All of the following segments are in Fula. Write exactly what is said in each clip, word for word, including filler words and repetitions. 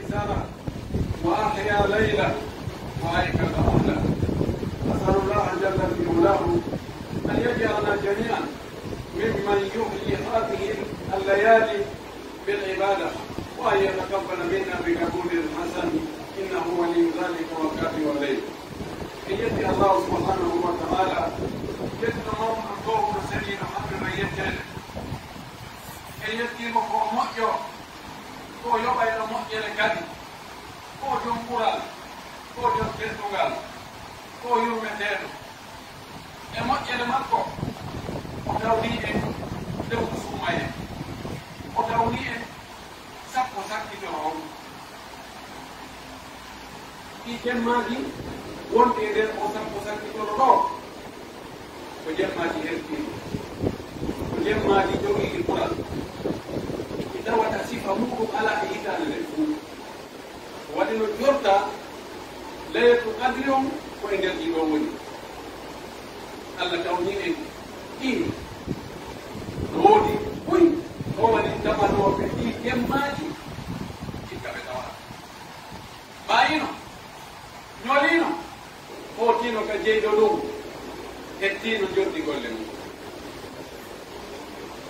سنة وأحيا ليلة وأيقظ أهله. أسأل الله جل في علاه أن يجعلنا جميعا ممن يحيي هذه الليالي بالعبادة، وأن يتقبل منا بقبول حسن، إنه ولي ذلك والقادر عليه. En yetti Allahu subhanahu wa ta'ala, yettude mawɗo ɗo, ko seniiɗo, haɗude e yetteede. En yetti mo ko moƴƴo, ko yoɓayɗo moƴƴere kadi, ko jom ɓural, ko jom teddungal, ko yurmeteeɗo. E moƴƴere makko, o tawni en lewru suumayee, o tawni en sappo sakkitoro on. Ɗi jemmaaji wonɗi e nder o sappo sakkitoro ɗo, ko jemmaaji hertiiɗi, ko jemmaaji jogiiɗi ɓural, ɗi tawata sifa muɗum alaa e hitaande nden fuu. Ko waɗi no jorta Laylatul Qadri on ko e nder ɗi ɗo woni. Allah tawni en ɗi no woodi buy, o waɗi tamanooɓe ɗi jemmaaji, hikka ɓe tawa. Ɓaayino, ñoliino, hootiino ka jeyɗo ɗum, hettiino joddi golle mum.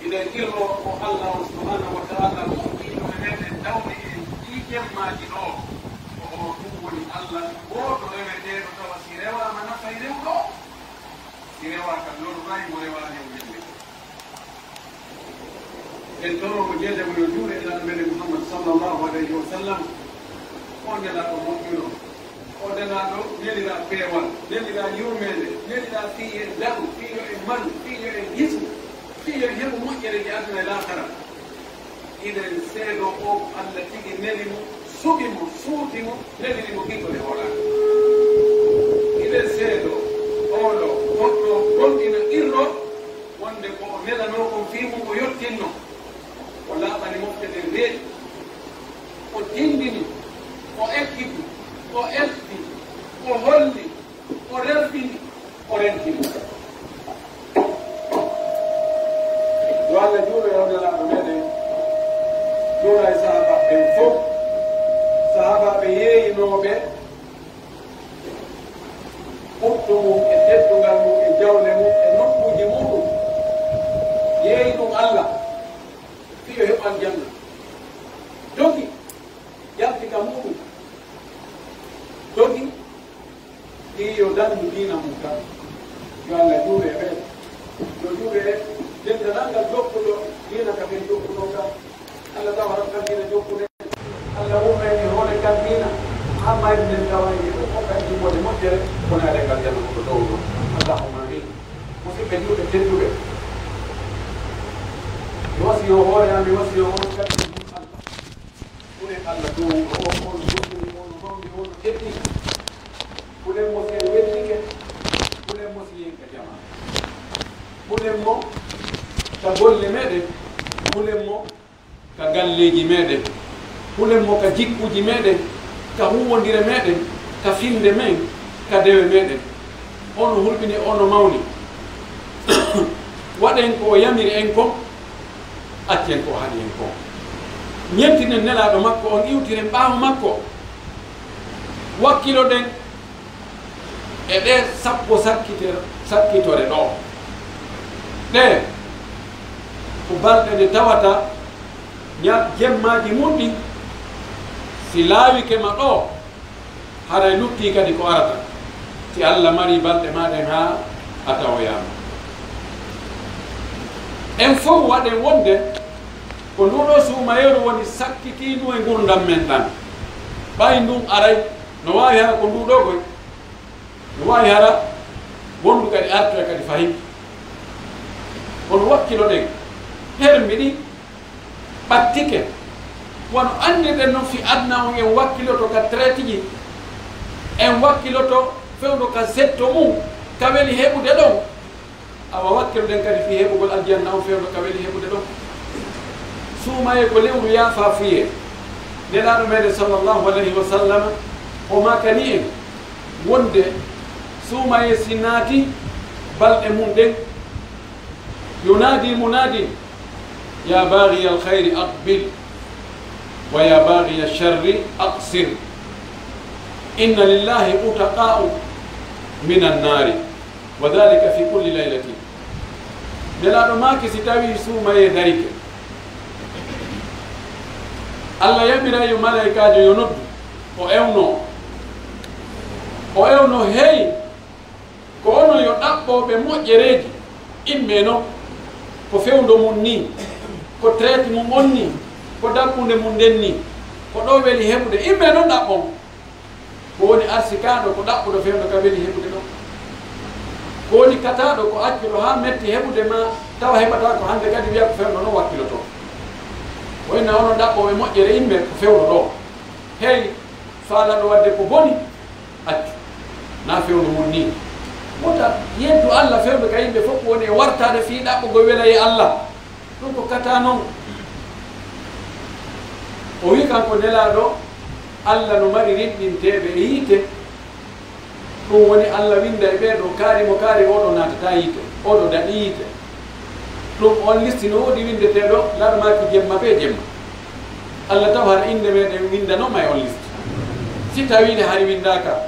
Hiɗen qirro ko Allah on subhanahu wa ta'ala moƴƴiino e meɗen, tawni en ɗii jemmaaji ɗo. Ko o ɗum woni Allah gooto reweteeɗo, tawa si rewaama nafay rewɗo, si rewaaka lorray mo rewaani o yimɓe. En toro mo jeede mo yo juure e Nulaaɗo meɗen Muhammad sallallahu alayhi wa sallam. O Nelaaɗo moƴƴuno. O Nelaaɗo neliraa peewal, neliraa yurmeende, neliraa fii en daɗu, fii yo en maru, fii yo en hisu, fii yo en heɓu moƴƴereeji aduna e laakara. Hiɗen seedoo o ko Allah tigi neli mo, suɓi mo, suuti mo, neliri mo giggol e hoolaare. Hiɗen seedoo oo ɗoo goɗɗo gomɗina qirro wonde ko o nelanoo kon fii mum o yottinno. O laaɓani mofte ɗen reeɗi, o tinndini, o ekkiti, o elti, o holli, o rerfini, o rentini. Yo Allah juuro e o Nelaaɗo meɗen, juura e sahaabaaɓe ɓen fof. Sahaabaaɓe yeeyinooɓe ɓuttu mum e teddungal mum e jawle mum e nokkuuji muɗum, yeeyi ɗum Allah fii yo heɓu aljanna. Dogi, yalti ka muɗum, dogi, fii yo dañu diina mum kan. Yo Allah juure e ɓen. Yo juure e denndaangal jokkuɗo diina ka ɓen jokkuɗon kan. Allah tawa ran kan diina jokkude. Allah wurna en e hoore kan diina, haa mayre nden tawa en e ɗum fof kan jimmode moƴƴere, wona e ɗen aljanna ko ɗo ɗowɗo. Allahumma amin. Musidɓe julɓe tedduɓe, mi wasiyo hoore am, mi wasiyo on kadi. Kulen Allah towuɗo o, on joɗɗini, on rombi, on teddini. Kulen mo si en weddike, kulen mo si en ka jama. Kulen mo ka golle meɗen, kulen mo ka galleeji meɗen, kulen mo ka jikkuuji meɗen, ka huuwondire meɗen, ka finnde men, ka dewe meɗen. Ono hulɓini, ono mawni. Waɗen ko o yamiri en kon, accen ko o haɗi en kon. Ñemtinen Nelaaɗo makko on, iwtiren ɓaawo makko. Wakkiloɗen e ɗee sappo sakkite-, sakkitore ɗoo. Ɗee ko balɗe ɗe tawata ña-, jemmaaji mun ɗin, si laawike ma ɗoo, haray luttii kadi ko arata, si Allah marii balɗe maa ɗen haa a tawoyaama. En fow waɗen wonde ko nduu ɗoo suumayeeru woni sakkitiindu e ngurndan men ɗan. Ɓay ndun aray, no waawi hara ko nduu ɗoo koy, no waawi hara wondu kadi artoya kadi fahin. Kono wakkiloɗen, hermbi ɗin ɓattike. Wano anndirɗen non, fii aduna on, en wakkiloto ka traite ji, en wakkiloto fewndo ka setto mum, ka weli heɓude ɗon. Awa wakkiloɗen kadi fii heɓugol aljanna on, fewndo ka weli heɓude ɗon. Suumayee ko lewru yaafafuyee. Nelaaɗo meɗen sallallahu alayhi wa sallam, o maakani en wonde suumayee si naati balɗe mum ɗen, ينادي مناد يا باغي الخير أقبل ويا باغي الشر أقصر، إن لله عتقاء من النار، وذلك في كل ليلة. Nelaaɗo maaki, si tawii suumayee darike, Alla yamiray yo malaykaajo yo noddu, o ewnoo. O ewnoo, hey, ko onon yo ɗaɓɓooɓe moƴƴereeji, immee non, ko fewndo mum nii, ko traite mum on nii, ko dabbude mum nden nii, ko ɗo weli heɓude, immee non ɗaɓɓon. Ko woni arsikaaɗo ko ɗaɓɓuɗo fewndo ka weli heɓude ɗon. Ko woni kataaɗo ko accuɗo haa metti heɓude ma tawa heɓataa ko hannde kadi wiya ko fewndo non wakkilotoo. O inna onon ɗaɓɓooɓe moƴƴere immee ko fewndo ɗo. Hey, faalaaɗo waɗde ko boni, accu. Na fewndo mum nii. Wota yeddu Alla fewndo ka yimɓe fof ko woni e wartaade fii ɗaɓɓugol wela e Alla. Ɗum ko kata non. O wi kanko Nelaaɗo, Alla no mari rinɗinteeɓe e yiite. Ɗum woni Alla winnda e ɓee ɗoo kaari mo kaari, oo ɗoo naatataa yiite, oo ɗoo daɗi yiite. Ɗum on listi no woodi winndeteeɗo, larmaaki jemma bee jemma. Alla taw hara innde meeɗen winndanooma e on listi. Si tawiinde hari winndaaka,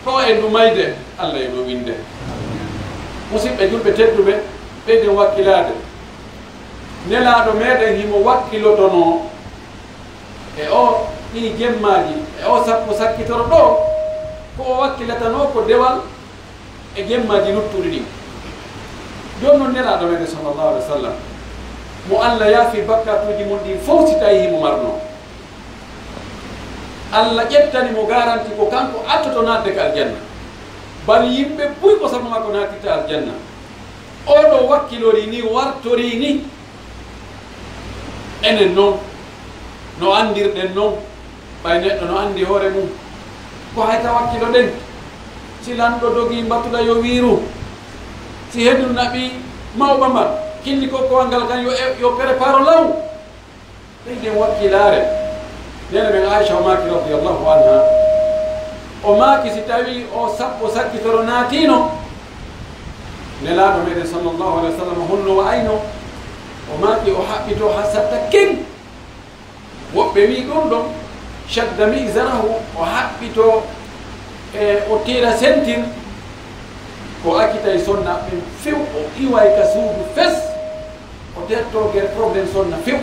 ɗo e ndu mayde, Alla e ɗo winnde. Musidɓe julɓe tedduɓe, ɓeyden wakkilaade. Nelaaɗo meeɗen himo wakkilotonoo e o ɗii jemmaaji, e o sappo sakkitoro ɗo, ko o wakkilatanoo ko dewal e jemmaaji luttuɗi ɗin. Jooni non Nelaaɗo meeɗen sallallahu alaihi wasallam, mo Alla yaafi bakkatuuji mun ɗin fow si tawi himo marnoo. Alla ƴettani mo garanti ko kanko attoto naatde ka aljanna. Bal yimɓe buy ko sabu makko naatitta aljanna. Oo ɗoo wakkilori ni, wartori ni. Enen non, no anndirɗen non, ɓay neɗɗo no anndi hoore mum. Ko hay ka wakkiloɗen, si lanɗo dogii mbatula yo wiiru, si hendu naɓii mawɓa mba, kinni ko kowal ngal kan yo e-, yo préparo law. Ɓeyden wakkilaare. Neene men Aisha o maaki radiyallahu anha, o maaki si tawi o sappo sakkitoro naatino, Nelaaɗo meɗen sallallahu alaihi wasallam honno wa'ayno? O maaki o haɓɓito haa satta ken. Woɓɓe wi ɗum ɗon, shadda mi'zarahu, o haɓɓito e o tira sentir, ko akitay sonna ɓen few, o iway ka suudu fes, o terto ger problème sonna few.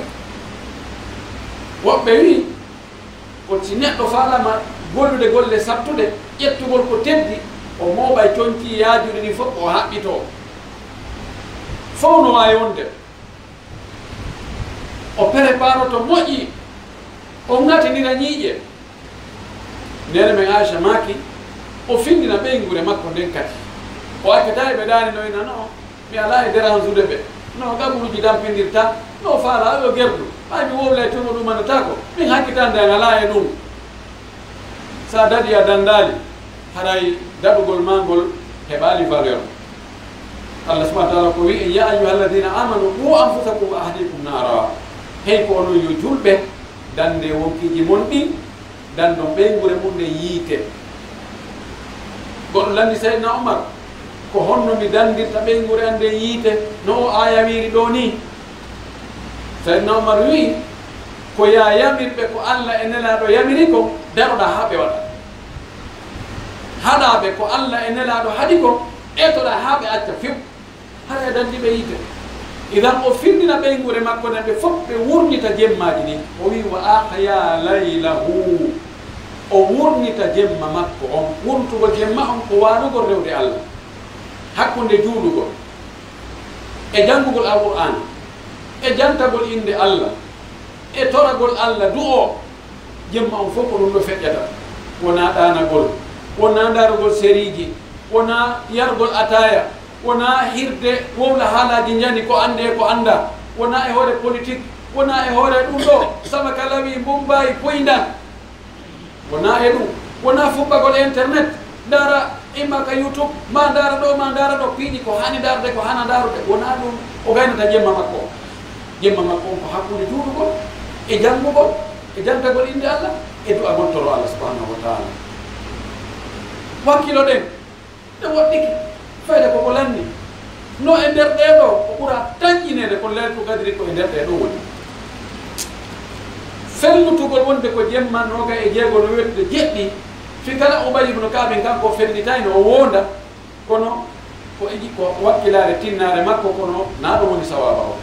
Woɓɓe wi, ko si neɗɗo faalama gollude golle sattuɗe, ƴettugol ko teddi, o mooɓay conci yaajuɗi ɗin fof, o haɓɓito. Fow no waawi wonde. O préparo to moƴƴi, o ŋatinira ñiiƴe. Neene men Aisha maaki, o findina ɓeynguure makko nden kadi. O accata e ɓe daani no ina no, mi alaa e dérange ude ɓe. No gaburuji dampindirta, no faala yo gerdu. Hay mi wowlay tun o ɗumanataako, min hakkitande an alaa e ɗum. Sa daɗi a dandaali, haray daɗugol maa ngol heɓaali valeur. Allah subhanahu wa ta'ala ko wi'i, "Ya ayyuhalladhina amanu qu anfusakum wa ahlikum nara." Hey ko onon yo julɓe, dande wonkiiji mon ɗin, dandon ɓeynguure mum nden yiite. Goɗɗo lanndi Sayyidina Umar, ko honno mi danndirta ɓeynguure an nden yiite, no o aaya wiiri ɗoo nii? Sayyidina Umar wi'i, ko yaa yamirɓe ko Allah e Nelaaɗo yamiri kon, daroɗaa haa ɓe waɗa. Haɗaa ɓe ko Allah e Nelaaɗo haɗi kon, etoɗaa haa ɓe acca few. Hara e danndi ɓe yiite. Idan o findina ɓeynguure makko nden ɓe fof ɓe wurnita jemmaaji ɗin. O wi'i, "Wa ahya laylahu." O wurnita jemma makko on. Wurnitugol jemma on ko waalugol rewde Allah. Hakkunde juulugol, e janngugol Alqur'aana, e jantagol innde Allah, e toragol Allah, du'o. Jemma on fof ko ɗum ɗo feƴƴata. Wonaa ɗaanagol, wonaa ndaarugol seriiji, wonaa yargol ataaya, wonaa hirde wowla haalaaji njani ko anndee ko anndaa, wonaa e hoore politik, wonaa e hoore ɗum ɗo, sama ka lawi, mbumbaayi, puyndan. Wonaa e ɗum, wonaa fuɓɓagol e internet, ndaara imma ka YouTube, maa ndaara ɗo, maa ndaara ɗo, piiji ko haani ndaarde, ko haana ndaarude, wonaa ɗum o gaynata jemma makko. Jemma makko on ko hakkunde juulugol, e janngugol, e jantagol innde Allah, e du'agol toro Allah subhanahu wa ta'ala. Wakkiloɗen, ɗe woɗɗike, fayde koko lanni. No e nder ɗee ɗo, ko ɓura tanƴineede ko Laylatul Qadri ko e nder ɗee ɗo woni. Fellutugol wonde ko jemma noogay e jeego no weetude jeɗɗi, fi kala Ubay ibnu Kaabin kanko fellitayno o woonda, kono ko iji ko wakkilaare tinnaare makko, kono naa ɗum woni sawaaba o.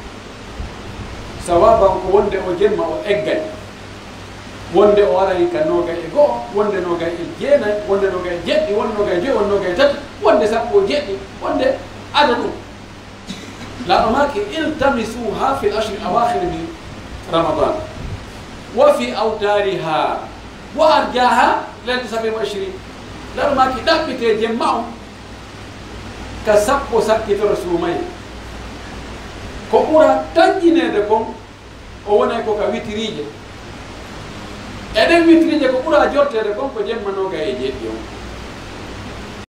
Sawaaba o ko wonde o jemma o eggay. Wonde o aray ka noogay e go'o, wonde noogay e jeenay, wonde noogay e jeɗɗi, wonde noogay e joyi, wonde noogay e tati, wonde sappo e jeɗɗi, wonde ada ɗum. Laaɗo maaki, "Iltamisuha fil ashri awakhir min Ramadan, wa fi awtariha, wa arjaha laylat sabi wa ishrin." Laaɗo maaki, "Ɗaɓɓite jemma on ka sappo sakkitoro suumayee. Ko ɓura tanƴineede kon, o wonay ko ka witiriije. E ɗen witiriije, ko ɓura jorteede kon ko jemma noogay e jeɗɗi on."